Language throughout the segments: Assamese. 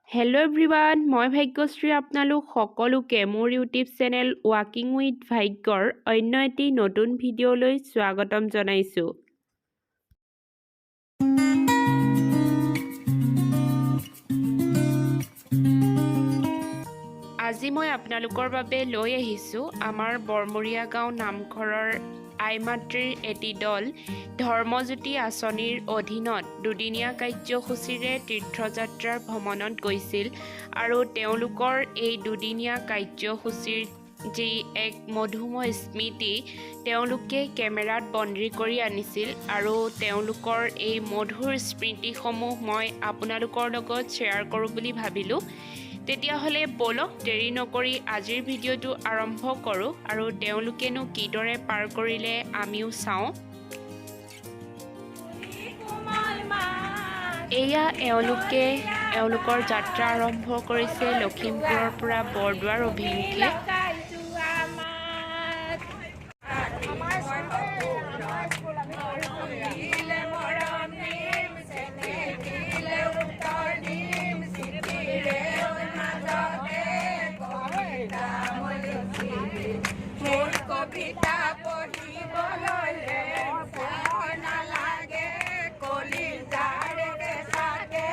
হেল্ল' এভৰিৱান, মই ভাগ্যশ্ৰী আপোনালোক সকলোকে মোৰ ইউটিউব চেনেল ৱাকিং উইথ ভাগ্যৰ অন্য এটি নতুন ভিডিঅ'লৈ স্বাগতম জনাইছোঁ। আজি মই আপোনালোকৰ বাবে লৈ আহিছোঁ আমাৰ বৰমূৰীয়া গাঁও নামঘৰৰ আই মাতৃৰ এটি দল ধৰ্মজ্যোতি আঁচনিৰ অধীনত দুদিনীয়া কাৰ্যসূচীৰে তীৰ্থযাত্ৰাৰ ভ্ৰমণত গৈছিল আৰু তেওঁলোকৰ এই দুদিনীয়া কাৰ্যসূচীৰ যি এক মধুময় স্মৃতি তেওঁলোকে কেমেৰাত বন্দী কৰি আনিছিল আৰু তেওঁলোকৰ এই মধুৰ স্মৃতিসমূহ মই আপোনালোকৰ লগত শ্বেয়াৰ কৰোঁ বুলি ভাবিলোঁ। তেতিয়াহ'লে ব'লক, দেৰি নকৰি আজিৰ ভিডিঅ'টো আৰম্ভ কৰোঁ আৰু তেওঁলোকেনো কিদৰে পাৰ কৰিলে আমিও চাওঁ। এয়া এওঁলোকে এওঁলোকৰ যাত্ৰা আৰম্ভ কৰিছে লখিমপুৰৰ পৰা বৰদোৱাৰ অভিমুখে। মোৰ কবিতা পঢ়িবলৈ নালাগে, কলিজাৰে কেঁচাকে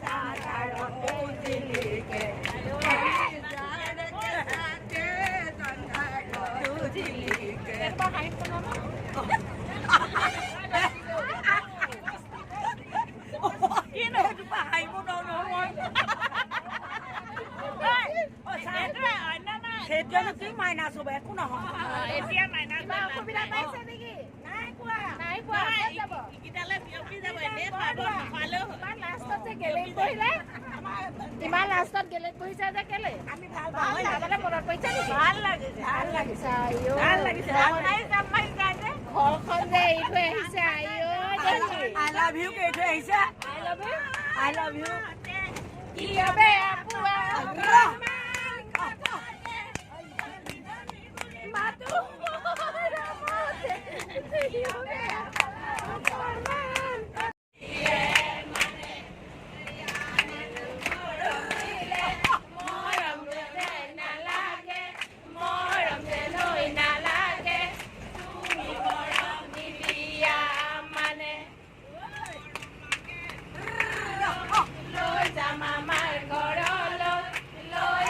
জঞ্জালতো জিলিকে, কলিজাৰে কেঁচাকে জঞ্জালতো জিলিকে। সেইটোৱেনো কি মাইনাছ হ'ব? একো নহয়। এতিয়া মাইনাছ। অসুবিধা পাইছে নেকি? নাই পোৱা। নাই পোৱা। ক'ত যাব? ইকেইটালে বিয়পি যাব, এনেই খুৱাব, নোখোৱালেও হ'ল। ইমান লাষ্টত যে গেলেৰীত বহিলে, ইমান লাষ্টত গেলেৰীত বহিছে যে কেলে? আমি ভাল পাওঁ। ভাল যাবলৈ মনত পৰিছে নেকি? ভাল লাগিছে। ভাল লাগিছে। আইঅ। ভাল লাগিছে। জাপ মাৰি জাপ মাৰি যায় যে। ঘৰখন যে এৰি থৈ আহিছে, আইঅ দেহি। I love you এৰি থৈ আহিছে। I love you. I love you. কিয় বেয়া পোৱা? মাতো মৰমতে, কিয় বেয়া পোৱা? মৰম যে নালাগে, মৰম যে লৈ নালাগে, তুমি মৰম নিদিয়া মানে। লৈ যাম আমাৰ ঘৰলৈ, লৈ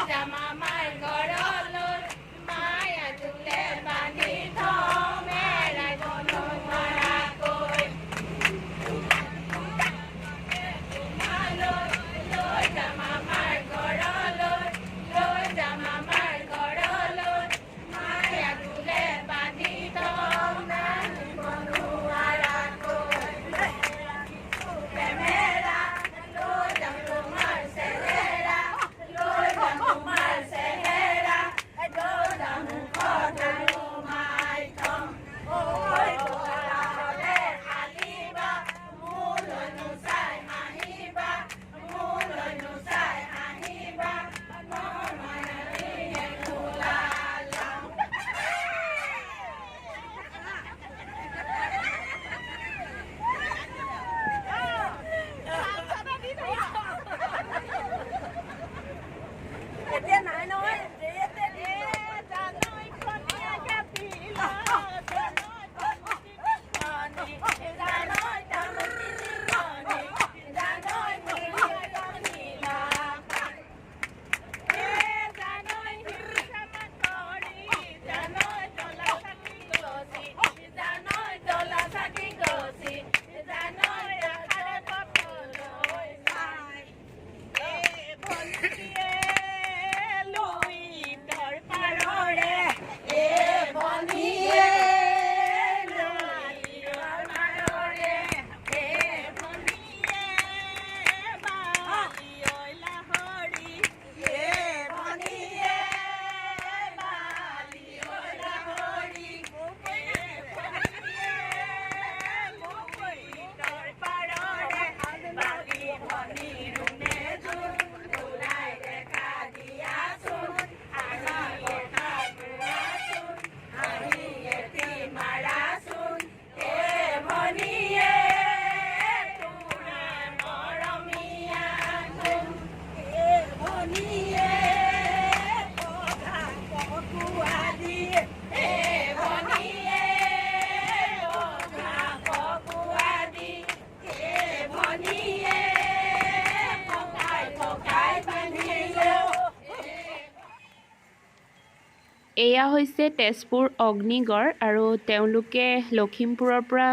এয়া হৈছে তেজপুৰ অগ্নিগড় আৰু তেওঁলোকে লখিমপুৰৰ পৰা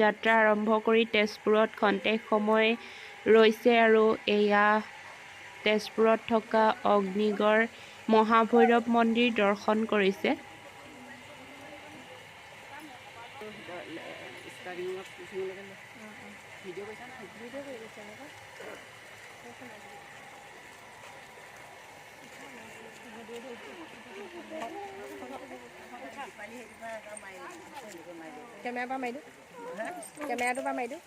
যাত্ৰা আৰম্ভ কৰি তেজপুৰত খন্তেক সময় ৰৈছে আৰু এয়া তেজপুৰত থকা অগ্নিগড় মহাভৈৰৱ মন্দিৰ দৰ্শন কৰিছে। কেমেৰা পৰা মাৰি দিওঁ, কেমেৰাটোৰ পৰা মাৰি দিওঁ।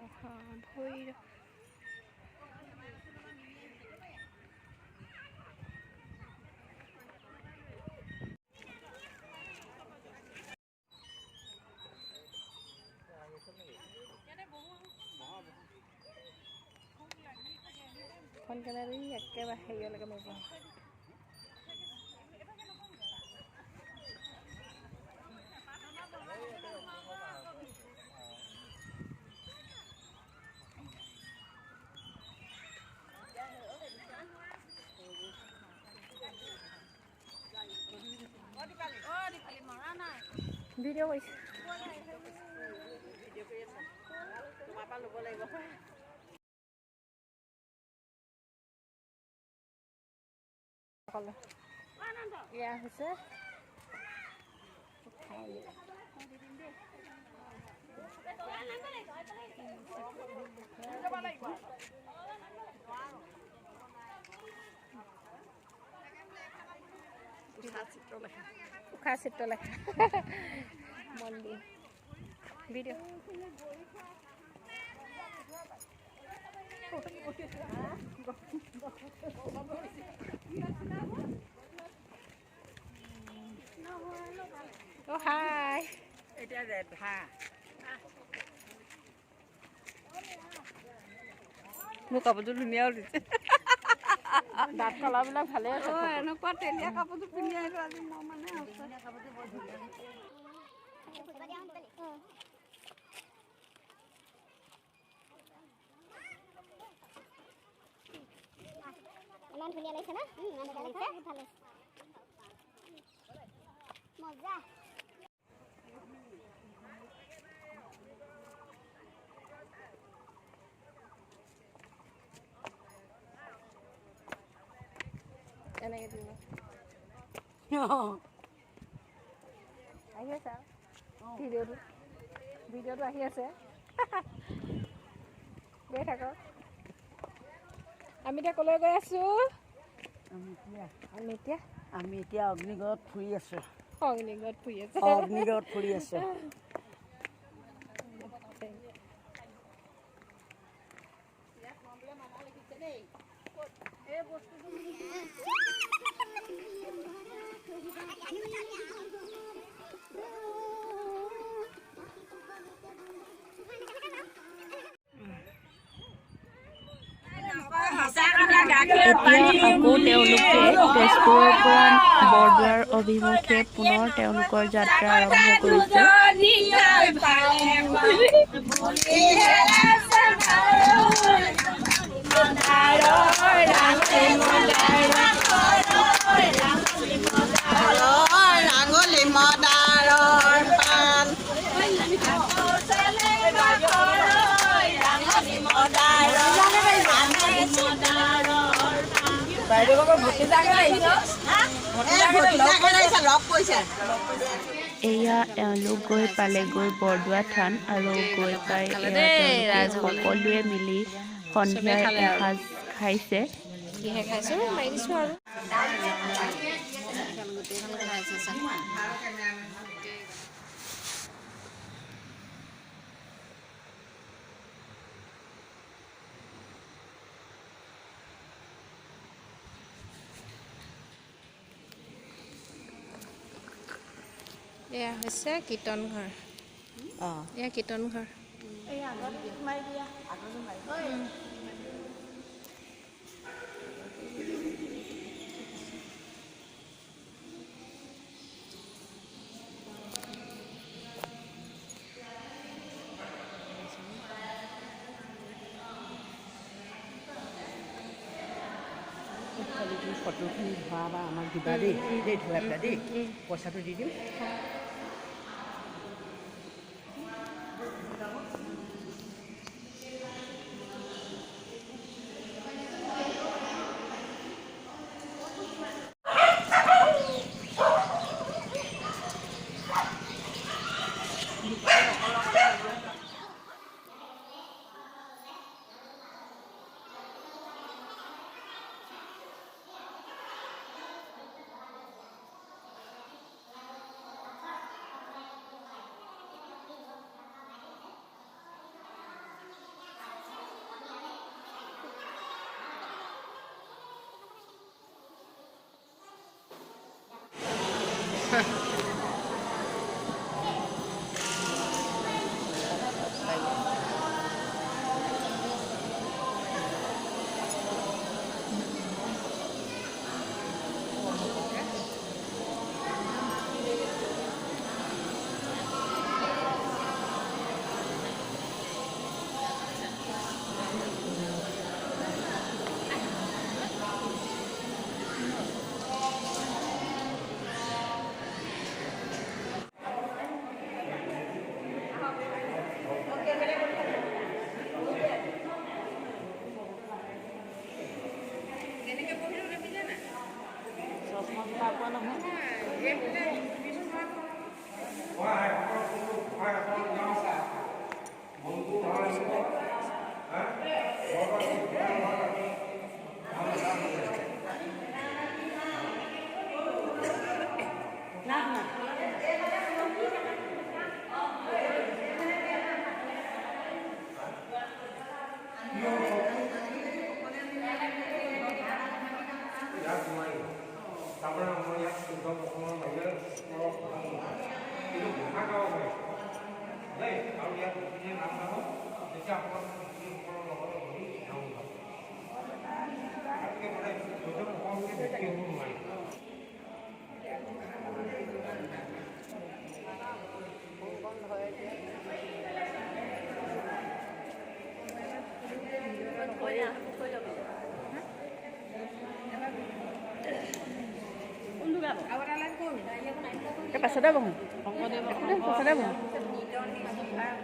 মহাভৈৰৱ ফোন কেমেৰা একেবাৰে হেৰিয়লৈকে মাৰিব। ভিডিঅ' কৰিছে। এয়া হৈছে উষা চিত্ৰলেখা মন্দিৰ। ভিডিঅ' অ' হাই। এতিয়া ৰেধা মোৰ কাপোৰযোৰ ধুনীয়া উঠিছে। দাঁত কলাবিলাক ভালে আছে। এনেকুৱা তেলীয়া কাপোৰযোৰ পিন্ধি আহিলোঁ আজি মই মানে। ইমান ধুনীয়া লাগিছে ন? ইমান ধুনীয়া লাগিছে, ভাল লাগিছে, মজা। এনেকৈ দিব আহি আছে ভিডিঅ'টো, ভিডিঅ'টো আহি আছে, গৈ থাকক। আমি এতিয়া ক'লৈ গৈ আছোঁ? আমি এতিয়া অগ্নিগড়ত ফুৰি আছোঁ। অগ্নিগড়ত ফুৰি আছোঁ, অগ্নিগড়ত ফুৰি আছোঁ। এতিয়া আকৌ তেওঁলোকে তেজপুৰৰ পৰা বৰদোৱাৰ অভিমুখে পুনৰ তেওঁলোকৰ যাত্ৰা আৰম্ভ কৰিছে। এয়া এওঁলোক গৈ পালেগৈ বৰদোৱা থান আৰু গৈ পাই এয়া তেওঁলোকে সকলোৱে মিলি সন্ধিয়া এসাঁজ খাইছে। কিহে খাইছোঁ মাৰি দিছোঁ আৰু। এয়া হৈছে কীৰ্তন ঘৰ। এয়া কীৰ্তন ঘৰ। ফটোখিনি ধোৱাবা আমাক দিবা দেই, দেই ধুৱাই পেলাই দেই, পইচাটো দি দিম। পাছতে বহোঁ, পাছতে বহোঁ।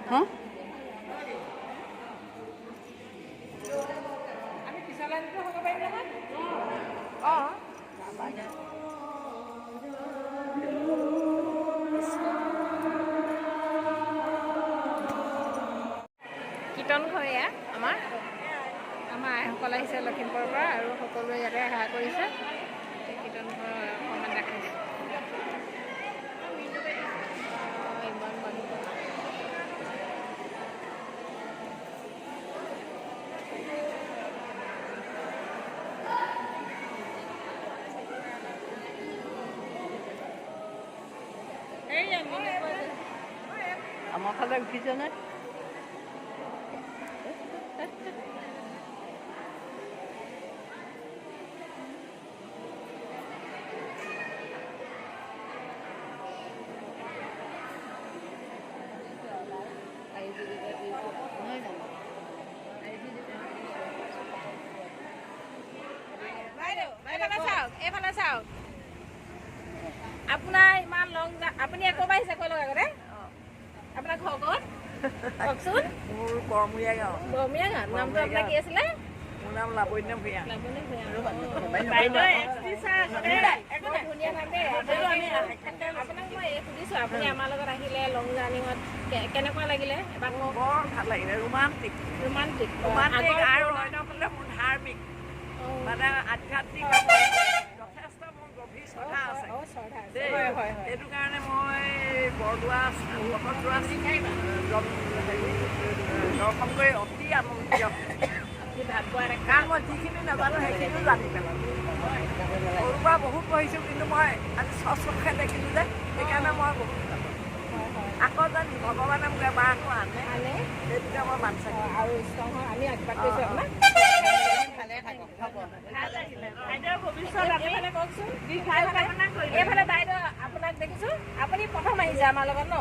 হা, কীৰ্তন ঘৰ এয়া আমাৰ আমাৰ আইসকল আহিছে লখিমপুৰৰ পৰা আৰু সকলোৱে ইয়াতে সেৱা কৰিছে। কীৰ্তন ঘৰ অকণমান দেখাইছে। ইমান মানুহ। আমাৰ ফালে উঠিছেনে? এইফালে চাওক, আপোনাৰ ইমান লং, আপুনি আকৌ আহিছে কৈ লগ আগতে। আপোনাৰ ঘৰ ক'ত কওকচোন? মোৰ বৰমূৰীয়া গাঁও। বৰমূৰীয়া গাঁও। নামটো আপোনাৰ কি আছিলে? মোৰ নাম লাৱণ্য ভূঞা। লাৱণ্য ভূঞা। বৰ ধুনীয়া নাম দেই। আপোনাক মই সুধিছোঁ, আপুনি আমাৰ লগত আহিলে লং জাৰ্ণিঙত কেনেকুৱা লাগিলে এবাৰ কওক? বৰ ভাল লাগিলে, ৰোমান্টিক। ৰোমান্টিক, ৰোমান্টিক আৰু অন্য ফালে মোৰ ধাৰ্মিক, মানে আধ্যাত্মিক যথেষ্ট মোৰ গভীৰ শ্ৰদ্ধা আছে। সেইটো কাৰণে মই বৰদোৱা বটদ্ৰৱা দৰ্শন কৰি অতি আনন্দিত। কাৰণ মই যিখিনি নাজানো সেইখিনিও জানি পেলালোঁ। সৰুৰ পৰা বহুত পঢ়িছোঁ, কিন্তু মই আজি স্বচক্ষে দেখিলোঁ যে, সেইকাৰণে মই বহুত আকৌ যেন ভগৱানে মোক এবাৰ আকৌ আনে, সেইটোকে মই বাঞ্ছা কৰোঁ। আৰু ষ্ট্ৰং হয়, আমি আশীৰ্বাদ কৰিছোঁ আপোনাক। কওকচোন, এইফালে বাইদেউ আপোনাক দেখিছোঁ, আপুনি প্ৰথম আহিছে আমাৰ লগত ন?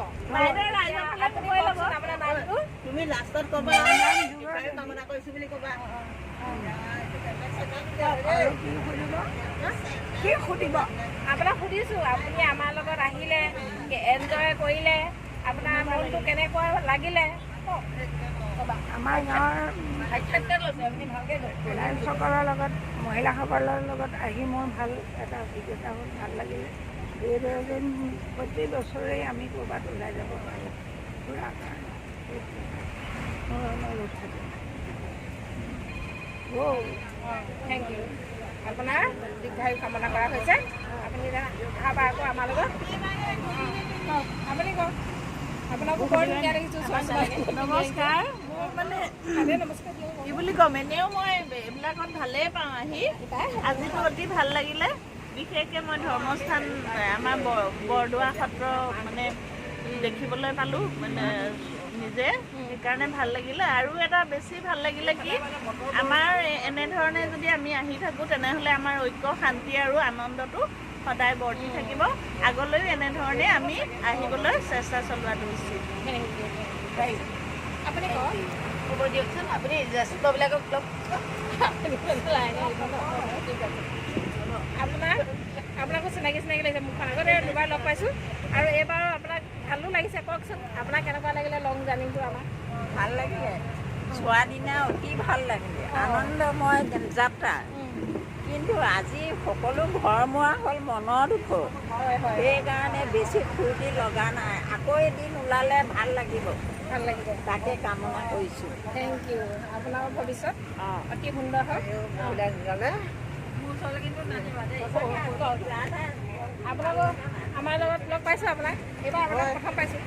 আপুনি কওকচোন আপোনাৰ নামটো। তুমি লাষ্টত ক'বা কামনা কৰিছোঁ বুলি ক'বা। কি সুধিব? আপোনাক সুধিছোঁ, আপুনি আমাৰ লগত আহিলে, এনজয় কৰিলে, আপোনাৰ মনটো কেনেকুৱা লাগিলে? আমাৰ গাঁৱৰ ৰাইজসকলৰ লগত, মহিলাসকলৰ লগত আহি মোৰ ভাল এটা অভিজ্ঞতা হ'ল, ভাল লাগিলে। এইদৰে যেন প্ৰতি বছৰেই আমি ক'ৰবাত ওলাই যাব পাৰোঁ ফুৰাৰ কাৰণে, মোৰ অনুৰোধ থাকিল। Thank U. আপোনাৰ দীৰ্ঘায়ু কামনা কৰা হৈছে। আপুনি অহাবাৰ আকৌ আমাৰ লগত। আপুনি কওক, আপোনাকো বৰ ধুনীয়া দেখিছোঁ। নমস্কাৰ। মোৰ মানে কি বুলি ক'ম, এনেও মই এইবিলাকত ভালেই পাওঁ আহি, আজিতো অতি ভাল লাগিলে। বিশেষকৈ মই ধৰ্মস্থান আমাৰ বৰদোৱা সত্ৰ মানে দেখিবলৈ পালোঁ মানে নিজে, সেইকাৰণে ভাল লাগিলে। আৰু এটা বেছি ভাল লাগিলে কি, আমাৰ এনেধৰণে যদি আমি আহি থাকোঁ তেনেহ'লে আমাৰ ঐক্য, শান্তি আৰু আনন্দটো সদায় বৰ্তি থাকিব। আগলৈও এনেধৰণে আমি আহিবলৈ চেষ্টা চলোৱাটো উচিত। আপুনি কওক, হ'ব দিয়কচোন, আপুনি জ্যেষ্ঠবিলাকক অলপ। আপোনাক আপোনাকো চিনাকি চিনাকি লাগিছে মুখখন, আগতে দুবাৰ লগ পাইছোঁ আৰু এইবাৰো আপোনাক ভালো লাগিছে। কওকচোন আপোনাক কেনেকুৱা লাগিলে লং জাৰ্ণিটো? আমাৰ ভাল লাগিলে, যোৱা দিনা অতি ভাল লাগিলে, আনন্দময় যাত্ৰা। কিন্তু আজি সকলো ঘৰমুৱা হ'ল, মনৰ দুখ, সেইকাৰণে বেছি ফূৰ্তি লগা নাই। আকৌ এদিন ওলালে ভাল লাগিব, ভাল লাগিব, তাকে কামনা কৰিছোঁ। Thank U. আপোনাৰ ভৱিষ্যত অতি সুন্দৰ হওক। আপোনাকো আমাৰ লগত লগ পাইছোঁ, আপোনাক এইবাৰ আপোনাক প্ৰথম পাইছোঁ।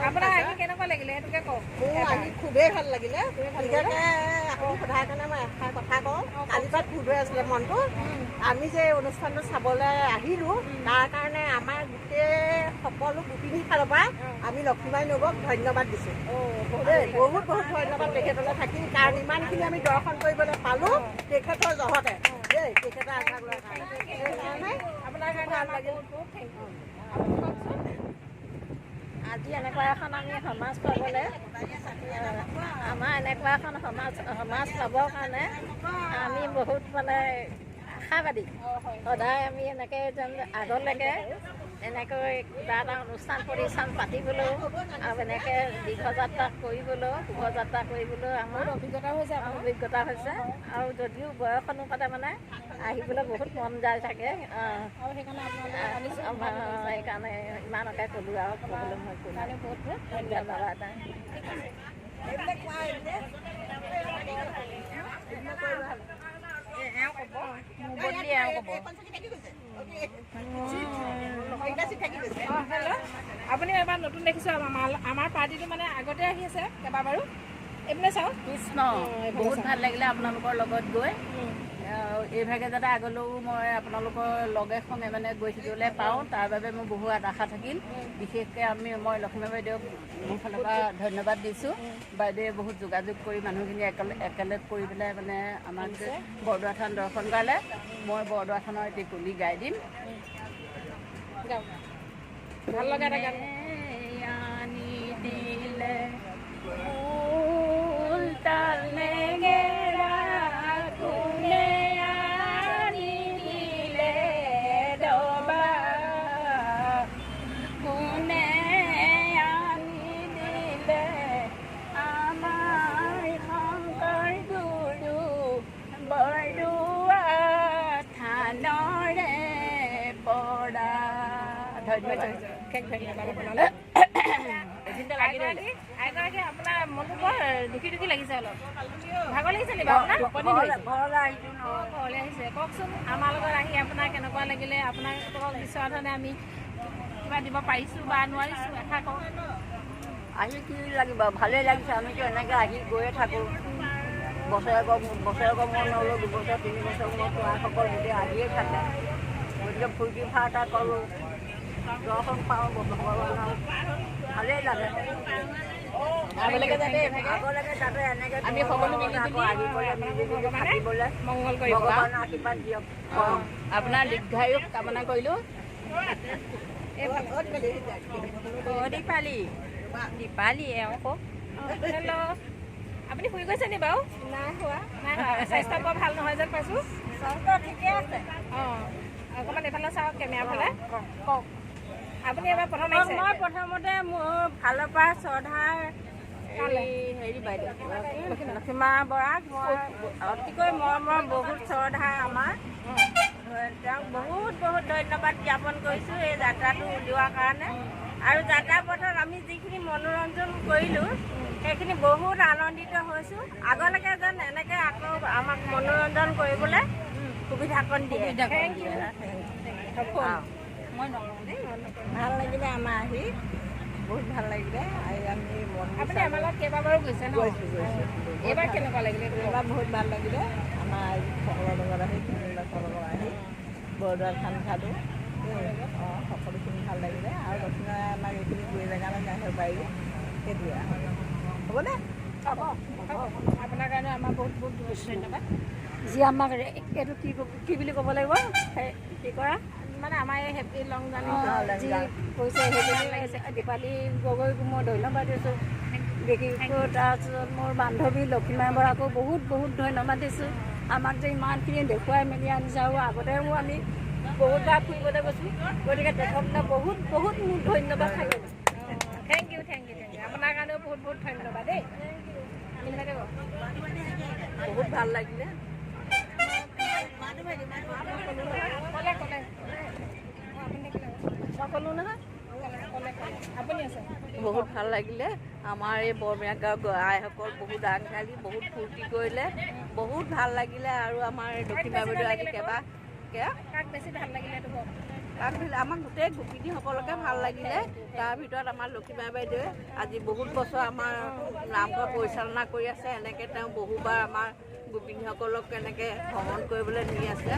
আপোনাক আহি কেনেকুৱা লাগিলে সেইটোকে কওক। মোৰ আহি খুবেই ভাল লাগিলে। বিশেষকৈ আপুনি সোধাৰ কাৰণে মই এষাৰ কথা কওঁ, কালিৰ পৰা খুব হৈ আছিলে মনটো। আমি যে এই অনুষ্ঠানটো চাবলৈ আহিলোঁ, তাৰ কাৰণে আমাৰ গোটেই সকলো গোপিনীৰ ফালৰ পৰা আমি লক্ষ্মীবাই নবৌক ধন্যবাদ দিছোঁ দেই। বহুত বহুত ধন্যবাদ তেখেতলৈ থাকিল, কাৰণ ইমানখিনি আমি দৰ্শন কৰিবলৈ পালোঁ তেখেতৰ জহতে দেই, তেখেতৰ আগভাগ লোৱাৰ কাৰণে। সেইকাৰণে আপোনাৰ কাৰণে ভাল লাগিল। আজি এনেকুৱা এখন আমি সমাজ পাবলৈ, আমাৰ এনেকুৱা এখন সমাজ পাবৰ কাৰণে আমি বহুত মানে আশাবাদী। সদায় আমি এনেকৈ যেন আগলৈকে এনেকৈ কিবা এটা অনুষ্ঠান প্ৰতিষ্ঠান পাতিবলৈও আৰু এনেকৈ দীৰ্ঘযাত্ৰা কৰিবলৈও, শুভযাত্ৰা কৰিবলৈও আমাৰ অভিজ্ঞতা হৈছে। আৰু যদিও বয়স অনুপাতে মানে আহিবলৈ বহুত মন যায় থাকে, সেইকাৰণে ইমানকে ক'লোঁ আৰু ক'বলৈ মই ক'লোঁ। ধন্যবাদ। আপুনি এবাৰ নতুন দেখিছোঁ আমাৰ পাৰ্টিটো মানে আগতে আহি আছে কেইবাবাৰো। এইপিনে চাওঁ। কৃষ্ণ, বহুত ভাল লাগিলে আপোনালোকৰ লগত গৈ। এইভাগে যাতে আগলৈও মই আপোনালোকৰ লগে সঙে মানে গৈ থাকিবলৈ পাওঁ, তাৰ বাবে মোৰ বহুত আশা থাকিল। বিশেষকৈ মই লক্ষ্মী বাইদেউক মোৰ ফালৰ পৰা ধন্যবাদ দিছোঁ। বাইদেৱে বহুত যোগাযোগ কৰি মানুহখিনি একেলগ কৰি পেলাই মানে আমাক বৰদোৱা থান দৰ্শন কৰালে। মই বৰদোৱা থানৰ এটি কলি গাই দিম। ভাল লগা এটা গান। আনি দিলে ফুল তাল নেগেৰা, কোনে আনি দিলে দবা, কোনে আনি দিলে আমাৰ শংকৰ গুৰু বৰদোৱা থানৰে পৰা। ধন্যবাদ। ধন্যবাদ আপোনালৈ। আইগৰাকী, আপোনাৰ মনটো বৰ দুখী দুখী লাগিছে, অলপ ভাগৰ লাগিছে নি বাৰু আপোনাৰ? ঘৰলৈ আহিছে। কওকচোন আমাৰ লগত আহি আপোনাৰ কেনেকুৱা লাগিলে? আপোনাক বিচৰা ধৰণে আমি কিবা দিব পাৰিছোঁ বা নোৱাৰিছোঁ এষাৰ কওক। আহি কি লাগিব, ভালেই লাগিছে। আমিতো এনেকৈ আহি গৈয়ে থাকোঁ, বছৰেকৰ বছৰেকৰ মূৰত নহ'লেও দুবছৰ তিনি বছৰ মূৰত আইসকল গোটেই আহিয়ে থাকে। গতিকে ফূৰ্তি ফাৰ্তা কৰোঁ, দৰ্শন পাওঁ ভগৱানৰ, ভালেই লাগে। আগলৈকে যাতে এনেকে আমি সকলো মিলি জুলি মংগল কৰিব, আশীৰ্বাদ দিয়ক, আপোনাৰ দীৰ্ঘায়ু কামনা কৰিলোঁ। দীপালী দীপালী এওঁ কওক। হেল্ল', আপুনি শুই গৈছে নি বাৰু? নাই হোৱা, নাই হোৱা। স্বাস্থ্য বৰ ভাল নহয় যেন পাইছোঁ। স্বাস্থ্য ঠিকে আছে। অঁ, অকণমান এইফালে চাওক, কেমেৰা ফালে। কওক, আপুনি এবাৰ প্ৰথম আহিছে? মই প্ৰথমতে মোৰ ফালৰ পৰা শ্ৰদ্ধাৰ হেৰি বাইদেউ লক্ষীমা বৰাক মই অতিকৈ মৰমৰ, বহুত শ্ৰদ্ধা আমাৰ, তেওঁক বহুত বহুত ধন্যবাদ জ্ঞাপন কৰিছোঁ এই যাত্ৰাটো উলিওৱাৰ কাৰণে। আৰু যাত্ৰা পথত আমি যিখিনি মনোৰঞ্জন কৰিলোঁ সেইখিনি বহুত আনন্দিত হৈছোঁ। আগলৈকে যেন এনেকৈ আকৌ আমাক মনোৰঞ্জন কৰিবলৈ সুবিধাকণ দিয়ে। Thank U. মই নলওঁ দেই। ভাল লাগিলে আমাৰ আহি, বহুত ভাল লাগিলে। আমি আপুনি আমাৰ লগত কেইবাবাৰো গৈছে ন? গৈছোঁ গৈছোঁ। এইবাৰ কেনেকুৱা লাগিলে? এইবাৰ বহুত ভাল লাগিলে। আমাৰ সকলৰ লগত আহি, সকলৰ লগত আহি বৰদোৱা থান চালোঁ, অঁ, সকলোখিনি ভাল লাগিলে। আৰু দক্ষিণে আমাক এইখিনি দুই জেগালৈ আহিব পাৰিলোঁ, সেইটোৱে হ'বনে? হ'ব, আপোনাৰ কাৰণে আমাৰ বহুত বহুত ধন্যবাদ। যি আমাক এইটো কি কি বুলি ক'ব লাগিব, কি কৰা মানে আমাৰ এই হেপী লং জাৰ্ণি যি কৈছে সেইখিনি লাগিছে। দীপালী গগৈক মই ধন্যবাদ দিছোঁ বিশেষকৈ। তাৰপিছত মোৰ বান্ধৱী লক্ষীমাই বৰাকো বহুত বহুত ধন্যবাদ দিছোঁ, আমাক যে ইমানখিনি দেখুৱাই মেলি আনিছে। আৰু আগতেও আমি বহুতবাৰ ফুৰিবলৈ গৈছোঁ, গতিকে তেখেতলৈ বহুত বহুত মোৰ ধন্যবাদ থাকিব। Thank you, thank you, thank you. আপোনাৰ কাৰণেও বহুত বহুত ধন্যবাদ দেই। বহুত ভাল লাগিলে। বহুত ভাল লাগিলে। আমাৰ এই বৰমীয়া গাঁৱৰ আইসকল বহুত আগশালী, বহুত ফূৰ্তি কৰিলে, বহুত ভাল লাগিলে। আৰু আমাৰ দক্ষিণা বাইদেউ আজি কেইবা আমাক গোটেই গোপিনীসকলকে ভাল লাগিলে। তাৰ ভিতৰত আমাৰ লক্ষীমা বাইদেৱে আজি বহুত বছৰ আমাৰ নামঘৰ পৰিচালনা কৰি আছে। এনেকৈ তেওঁ বহুবাৰ আমাৰ গোপিনীসকলক এনেকৈ ভ্ৰমণ কৰিবলৈ নি আছে।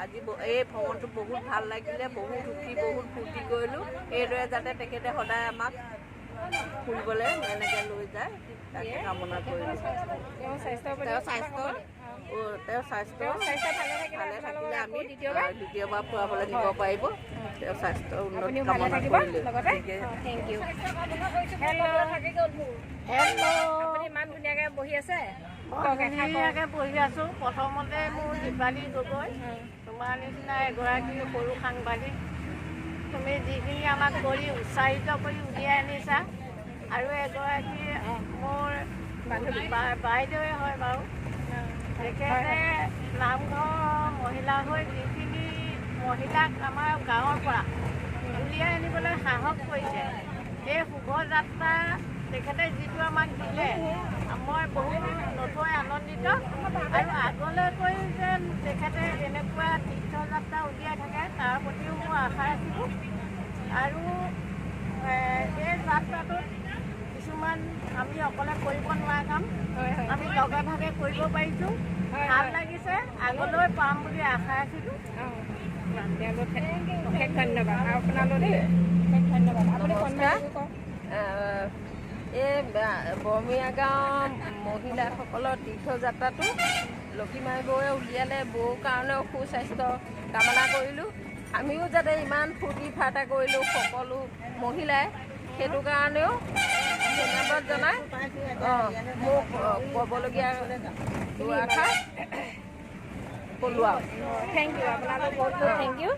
আজি এই ভ্ৰমণটো বহুত ভাল লাগিলে, বহুত সুখী, বহুত ফূৰ্তি কৰিলোঁ। এইদৰে যাতে তেখেতে সদায় আমাক ফুৰিবলৈ এনেকৈ লৈ যায়, তাকে কামনা কৰিলোঁ। তেওঁৰ স্বাস্থ্য তেওঁৰ স্বাস্থ্য ভালে থাকিলে আমি দ্বিতীয়বাৰ ফুৰাবলৈ নিব পাৰিব। তেওঁৰ স্বাস্থ্য উন্নতি কামনা কৰিলোঁ। Thank U. Hello, আপুনি ইমান ধুনীয়াকৈ বহি আছে? ধুনীয়াকৈ বহি আছোঁ। প্ৰথমতে মোৰ দীপালী গগৈ, তোমাৰ নিচিনা এগৰাকী সৰু সাংবাদিক, তুমি যিখিনি আমাক কৰি উৎসাহিত কৰি উলিয়াই আনিছা, আৰু এগৰাকী মোৰ বাইদেৱে হয় বাৰু, তেখেতে নামঘৰ মহিলা হৈ যিখিনি মহিলাক আমাৰ গাঁৱৰ পৰা উলিয়াই আনিবলৈ সাহস কৰিছে, এই শুভযাত্ৰা তেখেতে যিটো আমাক দিলে, মই বহুত নথৈ আনন্দিত। আৰু আগলৈকৈ যেন তেখেতে এনেকুৱা তীৰ্থযাত্ৰা উলিয়াই থাকে তাৰ প্ৰতিও মই আশা ৰাখিলোঁ। আৰু এই যাত্ৰাটোত কিছুমান আমি অকলে কৰিব নোৱাৰা কাম আমি লগে ভাগে কৰিব পাৰিছোঁ, ভাল লাগিছে, আগলৈ পাম বুলি আশা ৰাখিলোঁ। ধন্যবাদ আপোনালৈ দেই, ধন্যবাদ। আপুনি এই বৰমীয়া গাঁৱৰ মহিলাসকলৰ তীৰ্থযাত্ৰাটো লক্ষীমাই বৌৱে উলিয়ালে, বৌৰ কাৰণেও সুস্বাস্থ্য কামনা কৰিলোঁ। আমিও যাতে ইমান ফূৰ্তি ফাৰ্তা কৰিলোঁ সকলো মহিলাই, সেইটো কাৰণেও ধন্যবাদ জনাই মোক ক'বলগীয়া দুআষাৰ ক'লোঁ আৰু। Thank U, আপোনালোক বহুত বহুত thank U.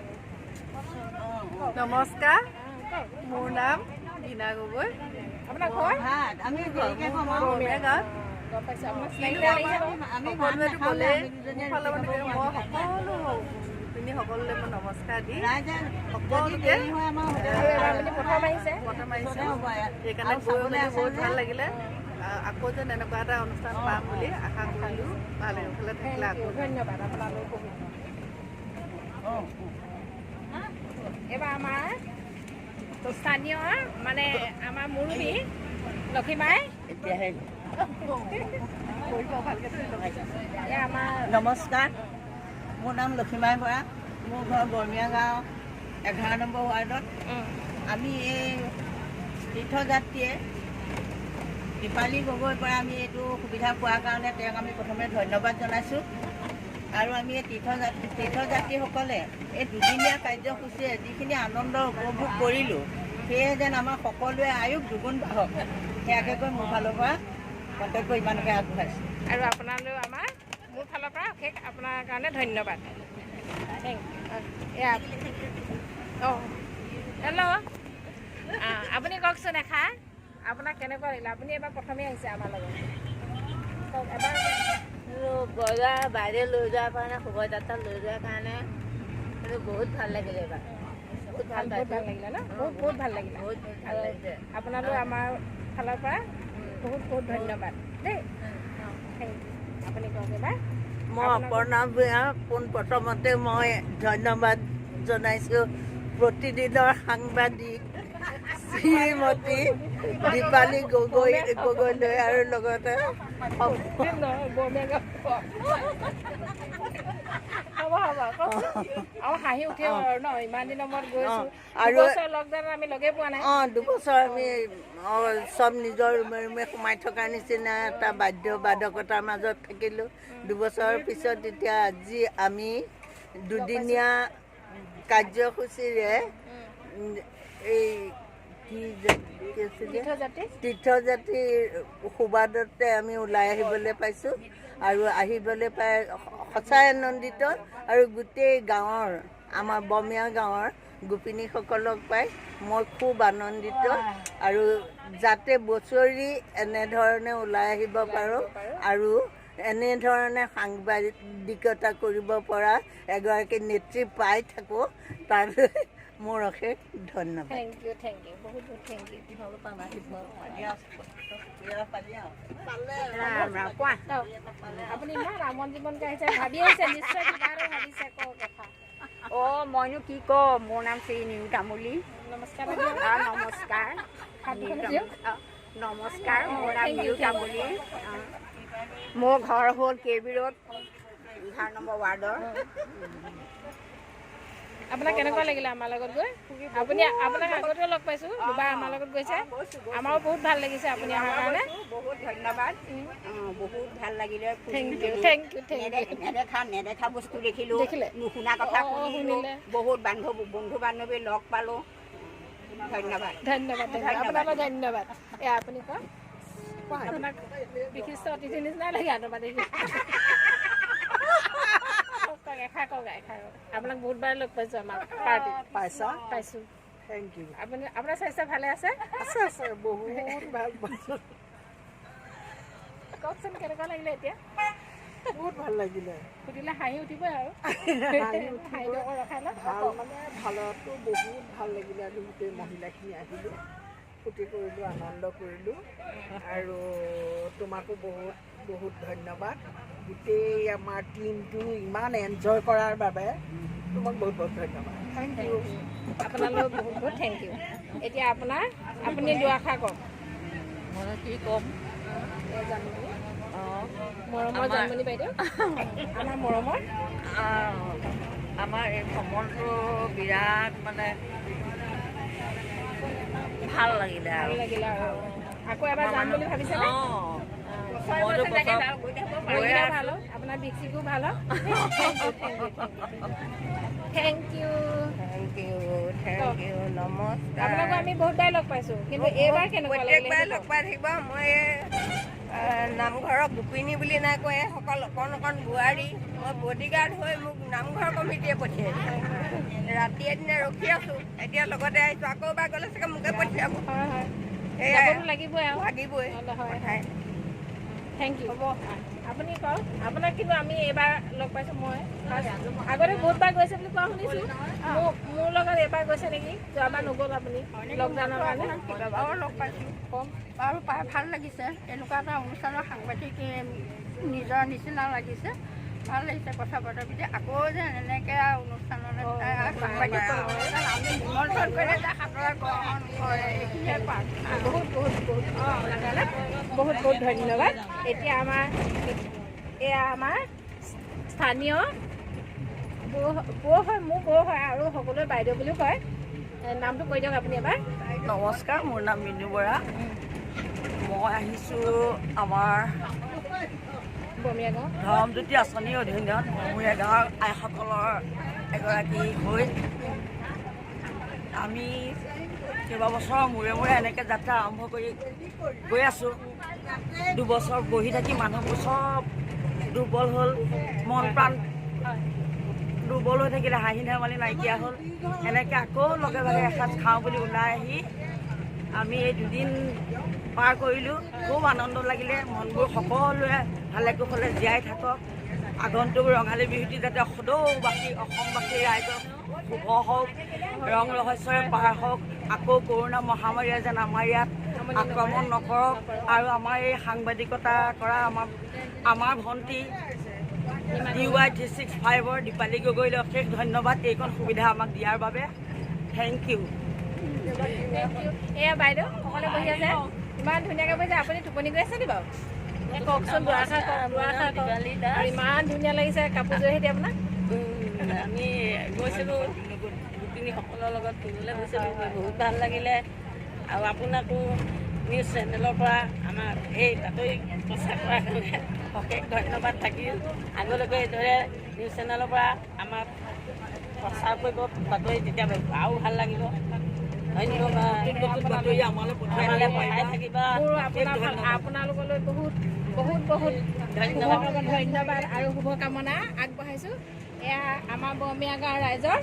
নমস্কাৰ, মোৰ নাম বীণা গগৈ। আপোনাৰ ঘৰ? বৰমীয়া গাঁৱত। সকলোৱেতো ক'লেই, মোৰ ফালৰ মই সকলো গোপিনী সকলোলৈ মই নমস্কাৰ দি সকলোকে প্ৰথম আহিছোঁ, সেইকাৰণে গৈ মেলি বহুত ভাল লাগিলে। আকৌ যেন এনেকুৱা এটা অনুষ্ঠান পাম বুলি আশা কৰিলোঁ। ভালে ভালে থাকিলে আকৌ ধন্যবাদ আপোনালোক বহুত। এইবাৰ আমাৰ স্থানীয় মানে আমাৰ মুৰব্বী লক্ষীমাই। নমস্কাৰ, মোৰ নাম লক্ষীমাই বৰা, মোৰ ঘৰ বৰমীয়া গাঁও 11 নম্বৰ ৱাৰ্ডত। আমি এই তীৰ্থযাত্ৰীয়ে দীপালী গগৈৰ পৰা আমি এইটো সুবিধা পোৱাৰ কাৰণে তেওঁক আমি প্ৰথমে ধন্যবাদ জনাইছোঁ। আৰু আমি এই তীৰ্থযাত্ৰীসকলে এই দুদিনীয়া কাৰ্যসূচীৰে যিখিনি আনন্দ উপভোগ কৰিলোঁ, সেয়ে যেন আমাৰ সকলোৱে আয়ুস দুগুণ বাঢ়ক, সেয়াকে কৈ মোৰ ফালৰ পৰা মন্তব্য ইমানকে আগবঢ়াইছোঁ। আৰু আপোনালৈ আমাৰ মোৰ ফালৰ পৰা অশেষ আপোনাৰ কাৰণে ধন্যবাদ। Thank U. অঁ, হেল্ল', আপুনি কওকচোন এষাৰ, আপোনাক কেনেকুৱা লাগিলে? আপুনি এবাৰ প্ৰথমেই আহিছে আমাৰ লগত, কওক এবাৰ। বজাৰ বাইদেউ লৈ যোৱাৰ কাৰণে, শোভাযাত্ৰা লৈ যোৱাৰ কাৰণে বহুত ভাল লাগিলে এবাৰ। বহুত ভাল লাগিলে ন? বহুত বহুত ভাল লাগিলে। বহুত ভাল লাগিছে। আপোনালৈ আমাৰ ফালৰ পৰা বহুত বহুত ধন্যবাদ দেই। Thank U. আপুনি কওক এবাৰ। মই অপৰ্ণা ভূঞা। পোনপ্ৰথমতে মই ধন্যবাদ জনাইছোঁ প্ৰতিদিনৰ সাংবাদিক শ্ৰীমতী দীপালী গগৈলৈ আৰু লগতে দুবছৰ আমি চব নিজৰ ৰুমে ৰুমে সোমাই থকাৰ নিচিনা এটা বাধ্য বাধকতাৰ মাজত থাকিলোঁ। দুবছৰৰ পিছত এতিয়া আজি আমি দুদিনীয়া কাৰ্যসূচীৰে এই কি তীৰ্থযাত্ৰীৰ সুবাদতে আমি ওলাই আহিবলৈ পাইছোঁ আৰু আহিবলৈ পাই সঁচাই আনন্দিত। আৰু গোটেই গাঁৱৰ আমাৰ বমীয়া গাঁৱৰ গোপিনীসকলক পাই মই খুব আনন্দিত। আৰু যাতে বছৰি এনেধৰণে ওলাই আহিব পাৰোঁ আৰু এনেধৰণে সাংবাদিকতা কৰিব পৰা এগৰাকী নেত্ৰী পাই থাকোঁ, তালৈ মোৰ অশেষ ধন্যবাদ। Thank U, thank U, বহুত বহুত thank U. আপুনি ইমান আমন জীৱনকৈ আহিছে, ভাবি আহিছে নিশ্চয় কিবা এটা ভাবিছে, কওক কথা। অঁ, মইনো কি কম, মোৰ নাম শ্ৰী নিৰু তামুলী। নমস্কাৰ। নমস্কাৰ, নমস্কাৰ, মোৰ নাম নিৰু তামুলী। মোৰ ঘৰ হ'ল কে বি ৰোড, 11 নম্বৰ ৱাৰ্ডৰ। আপোনাক কেনেকুৱা লাগিলে আমাৰ লগত গৈ? আপুনি আপোনাক আগতেও লগ পাইছোঁ, দুবাৰ আমাৰ লগত গৈছে, আমাৰো বহুত ভাল লাগিছে আপুনি অহাৰ কাৰণে। বহুত ধন্যবাদ, বহুত ভাল লাগিলে। Thank U, thank U, thank U. নেদেখা বস্তু দেখিলোঁ, নুশুনা কথা শুনিলোঁ, বহুত বন্ধু বান্ধৱী লগ পালোঁ। ধন্যবাদ, ধন্যবাদ, আপোনালৈ ধন্যবাদ। এয়া আপুনি কওক, আপোনাক বিশিষ্ট অতিথি নিচিনাই লাগে আনন্দ দেখি। এষাৰ কওক, এষাৰ কওক। আপোনাক বহুতবাৰ লগ পাইছোঁ আমাৰ পাৰ্টিত। পাইছা? পাইছোঁ। Thank U. আপুনি, আপোনাৰ স্বাস্থ্য ভালে আছে? আছে আছে, বহুত ভাল পাইছোঁ। কওকচোন কেনেকুৱা লাগিলে এতিয়া? বহুত ভাল লাগিলে। সুধিলে হাঁহি উঠিবই আৰু। হাঁহিটো আকৌ ৰখাই লওক। ভাল মানে ভালতো বহুত ভাল লাগিলে। আমি গোটেই মহিলাখিনি আহিলোঁ, ফূৰ্তি কৰিলোঁ, আনন্দ কৰিলোঁ। আৰু তোমাকো বহুত বহুত ধন্যবাদ। গোটেই আমাৰ টীমটো ইমান এনজয় কৰাৰ বাবে তোমাক বহুত বহুত ধন্যবাদ। Thank U. আপোনালৈ বহুত বহুত thank U. এতিয়া আপুনি দুআষাৰ কওক। মই কি ক'ম, মৰমৰ জানমণি বাইদেউ, আমাৰ মৰমৰ আমাৰ এই ভ্ৰমণটো বিৰাট মানে ভাল লাগিলে। ভাল লাগিলে। আৰু আকৌ এবাৰ যাম বুলি ভাবিছেনে? ভাল হওক, আপোনাৰ বিষ চিকো ভাল হওক। Thank U, thank U, thank U, নমস্কাৰ। আপোনাকো আমি বহুতবাৰ লগ পাইছোঁ, কিন্তু এইবাৰ কেনেকুৱা লাগিলে? প্ৰত্যেকবাৰ লগ পাই থাকিব। মই নামঘৰৰ গোপিনী বুলি নাই কয়, সকল অকণ অকণ বোৱাৰী, মই বডিগাৰ্ড হৈ মোক নামঘৰ কমিটিয়ে পঠিয়াইছে। ৰাতিয়ে দিনে ৰখি আছোঁ, এতিয়া লগতে আহিছোঁ, আকৌ এবাৰ গ'লে চাগে মোকে পঠিয়াব। হয় হয়, লাগিবই আৰু, লাগিবই। হয়, thank U. হ'ব, আপুনি কওক আপোনাক। কিন্তু আমি এইবাৰ লগ পাইছোঁ, মই আগতে বহুতবাৰ গৈছে বুলি কোৱা শুনিছোঁ। মোৰ লগত এইবাৰ গৈছে নেকি? যোৱাবাৰ নগ'ল আপুনি লকডাউনৰ কাৰণে। কেইবাবাৰো লগ পাইছোঁ। কম বাৰু, পাই ভাল লাগিছে। এনেকুৱা এটা অনুষ্ঠানৰ সাংবাদিক নিজৰ নিচিনা লাগিছে, ভাল লাগিছে কথা বতৰা পাতি। আকৌ যেন এনেকৈ অনুষ্ঠানলৈ সাংবাদিক আমি নিমন্ত্ৰণ কৰিলে যে সাদৰে গ্ৰহণ কৰে, এইখিনিয়ে প্ৰাৰ্থনা। বহুত বহুত বহুত আপোনাৰ কাৰণে বহুত বহুত ধন্যবাদ। এতিয়া আমাৰ এয়া আমাৰ স্থানীয় বৌ হয়, মোৰ বৌ হয় আৰু সকলোৱে বাইদেউ বুলিও কয়। নামটো কৈ দিয়ক আপুনি এবাৰ। নমস্কাৰ, মোৰ নাম মিনু বৰা। মই আহিছোঁ আমাৰ ধৰমজ্যোতি আঁচনিৰ অধীনত বৰমূৰীয়া গাঁৱৰ আইসকলৰ এগৰাকী হৈ। আমি কেইবাবছৰৰ মূৰে মূৰে এনেকৈ যাত্ৰা আৰম্ভ কৰি গৈ আছোঁ। 2 বছৰ বহি থাকি মানুহবোৰ চব দুৰ্বল হ'ল, মন প্ৰাণ দুৰ্বল হৈ থাকিলে, হাঁহি ধেমালি নাইকিয়া হ'ল। এনেকৈ আকৌ লগে ভাগে এসাঁজ খাওঁ বুলি ওলাই আহি আমি এই দুদিন পাৰ কৰিলোঁ। খুব আনন্দ লাগিলে। মনবোৰ সকলোৱে ভালে কুশলে জীয়াই থাকক। আগন্তুক ৰঙালী বিহুটি যাতে সদৌবাসী অসমবাসী ৰাইজৰ শুভ হওক, ৰং ৰহস্যৰে পাৰ হওক। আকৌ কৰোণা মহামাৰীয়ে যেন আমাৰ ইয়াত আক্ৰমণ নকৰক। আৰু আমাৰ এই সাংবাদিকতা কৰা আমাৰ ভণ্টি DY 365ৰ দীপালী গগৈলৈ অশেষ ধন্যবাদ এইকণ সুবিধা আমাক দিয়াৰ বাবে। Thank you. Thank you. এয়া বাইদেউ সকলে বহি আছে, ইমান ধুনীয়াকৈ বহিছে। আপুনি টোপনি গৈ আছে নি বাৰু? কওকচোন দুআষাৰ কওক, দুআষাৰ কওক। আৰু ইমান ধুনীয়া লাগিছে কাপোৰযোৰ সৈতে আপোনাক। আমি গৈছিলোঁ গোপিনীসকলৰ লগত ফুৰিবলৈ গৈছিলোঁ, বহুত ভাল লাগিলে। আৰু আপোনাকো নিউজ চেনেলৰ পৰা আমাৰ এই বাতৰি প্ৰচাৰ কৰাৰ কাৰণে অশেষ ধন্যবাদ থাকিল। আগলৈকে এইদৰে নিউজ চেনেলৰ পৰা আমাক প্ৰচাৰ কৰিব বাতৰি, তেতিয়া আৰু ভাল লাগিব। ধন্যবাদ। নতুন বাতৰি আমালৈ পঠাই আমালৈ পঠাই থাকিবা। মোৰ আপোনালোকলৈ বহুত বহুত বহুত ধন্যবাদ। ধন্যবাদ আৰু শুভকামনা আগবঢ়াইছোঁ। এয়া আমাৰ বৰমীয়া গাঁৱৰ ৰাইজৰ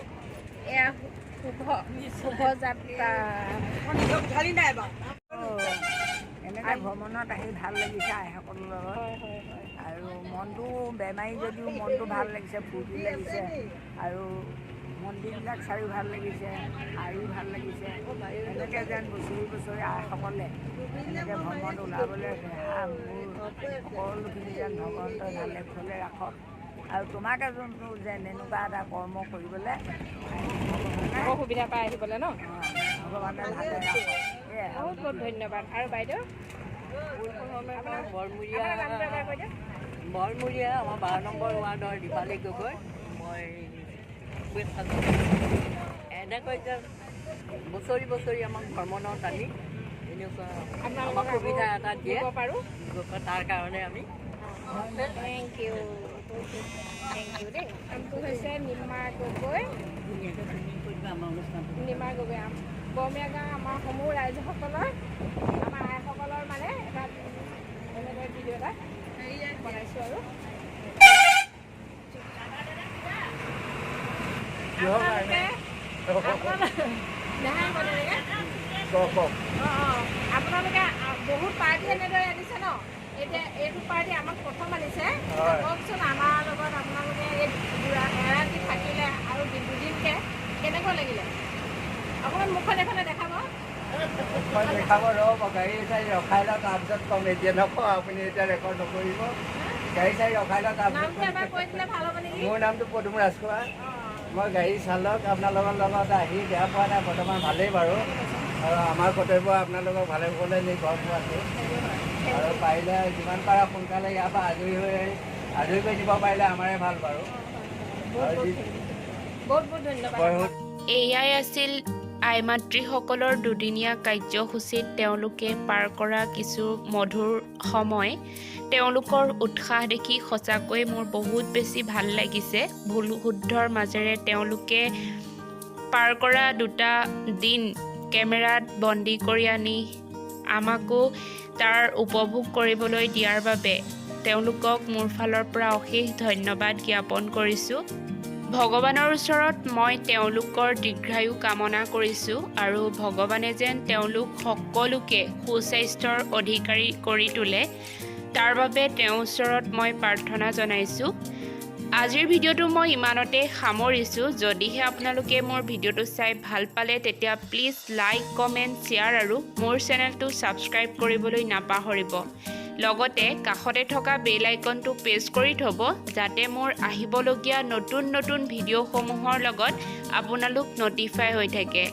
এয়া শুভ শুভযাত্ৰা। উঠালি নাই বাৰু। এনেকৈ ভ্ৰমণত আহি ভাল লাগিছে আইসকলৰ লগত। আৰু মনটো বেমাৰী যদিও মনটো ভাল লাগিছে, ফূৰ্তি লাগিছে। আৰু মন্দিৰবিলাক চায়ো ভাল লাগিছে, আহিও ভাল লাগিছে। এনেকৈ যেন বছৰি বছৰি আইসকলে এনেকৈ ভ্ৰমণ ওলাবলৈ দেহা মোৰ সকলোখিনি যেন ভগৱন্তই ভালে কুশলে ৰাখক। আৰু তোমাকে যোনটো যেন এনেকুৱা এটা কৰ্ম কৰিবলৈ বৰ সুবিধা পাই আহিবলৈ ন। ভগৱানে ভালে ৰাখক, সেয়াই। বহুত বহুত ধন্যবাদ। আৰু বাইদেউ? বৰমূৰীয়া। আপোনাৰ নামটো এবাৰ কৈ দিয়ক। বৰমূৰীয়া আমাৰ 12 নম্বৰ ৱাৰ্ডৰ দীপালী গগৈ। মই এনেকৈ যে বছৰি বছৰি আমাক ভ্ৰমণত আনি এনেকুৱা আমাক সুবিধা এটা দিয়ে দিব পাৰোঁ তাৰ কাৰণে আমি thank U, thank U দেই। নামটো হৈছে নিমা গগৈ, নিমা গগৈ। বৰমীয়া গাঁও আমাৰ সমূহ ৰাইজসকলৰ, আমাৰ আইসকলৰ মানে এটা এনেদৰে ভিডিঅ' এটা বনাইছোঁ। আৰু আপোনালোকে দেখাই তেনেকৈ অঁ আপোনালোকে বহুত পাৰ্টি এনেদৰে আনিছে ন? এতিয়া এইটো পাৰ্টি আমাক প্ৰথম আনিছে। কওকচোন, আমাৰ লগত আপোনালোকে এই এৰাতি থাকিলে আৰু দুদিনকৈ কেনেকুৱা লাগিলে? অকণমান মুখখন এইফালে দেখাব। দেখাব, ৰ'ব, গাড়ী চাড়ী ৰখাই লওঁ, তাৰপিছত ক'ম। এতিয়া নকওঁ, আপুনি এতিয়া ৰেকৰ্ড নকৰিব। গাড়ী চাড়ী ৰখাই লওঁ, নামটো এবাৰ তাৰপিছত। কৈ দিলে ভাল হ'ব নেকি? মোৰ নামটো পদুম ৰাজখোৱা। মই গাড়ী চালক। আপোনালোকৰ লগত আহি বেয়া পোৱা নাই, বৰ্তমান ভালেই বাৰু। আৰু আমাৰ কৰ্তব্য আপোনালোকক ভালে কুশলে নি ঘৰ পোৱাটো। আৰু পাৰিলে যিমান পাৰে সোনকালে ইয়াৰ পৰা আজৰি কৰি দিব পাৰিলে আমাৰে ভাল বাৰু। আৰু বহুত বহুত ধন্যবাদ। বহুত এয়াই আছিল আই মাতৃসকলৰ দুদিনীয়া কাৰ্যসূচীত তেওঁলোকে পাৰ কৰা কিছু মধুৰ সময়। তেওঁলোকৰ উৎসাহ দেখি সঁচাকৈ মোৰ বহুত বেছি ভাল লাগিছে। ভুল শুদ্ধৰ মাজেৰে তেওঁলোকে পাৰ কৰা দুটা দিন কেমেৰাত বন্দী কৰি আনি আমাকো তাৰ উপভোগ কৰিবলৈ দিয়াৰ বাবে তেওঁলোকক মোৰ ফালৰ পৰা অশেষ ধন্যবাদ জ্ঞাপন কৰিছোঁ। ভগৱানৰ ওচৰত মই তেওঁলোকৰ দীৰ্ঘায়ু কামনা কৰিছোঁ আৰু ভগৱানে যেন তেওঁলোক সকলোকে সুস্বাস্থ্যৰ অধিকাৰী কৰি তোলে, তাৰ বাবে তেওঁৰ ওচৰত মই প্ৰাৰ্থনা জনাইছোঁ। আজিৰ ভিডিঅ'টো মই ইমানতে সামৰিছোঁ। যদিহে আপোনালোকে মোৰ ভিডিঅ'টো চাই ভাল পালে, তেতিয়া প্লিজ লাইক, কমেণ্ট, শ্বেয়াৰ আৰু মোৰ চেনেলটো ছাবস্ক্ৰাইব কৰিবলৈ নাপাহৰিব। লগতে কাষতে থকা বেল আইকনটো প্ৰেছ কৰি থ'ব, যাতে মোৰ আহিবলগীয়া নতুন নতুন ভিডিঅ'সমূহৰ লগত আপোনালোক ন'টিফাই হৈ থাকে।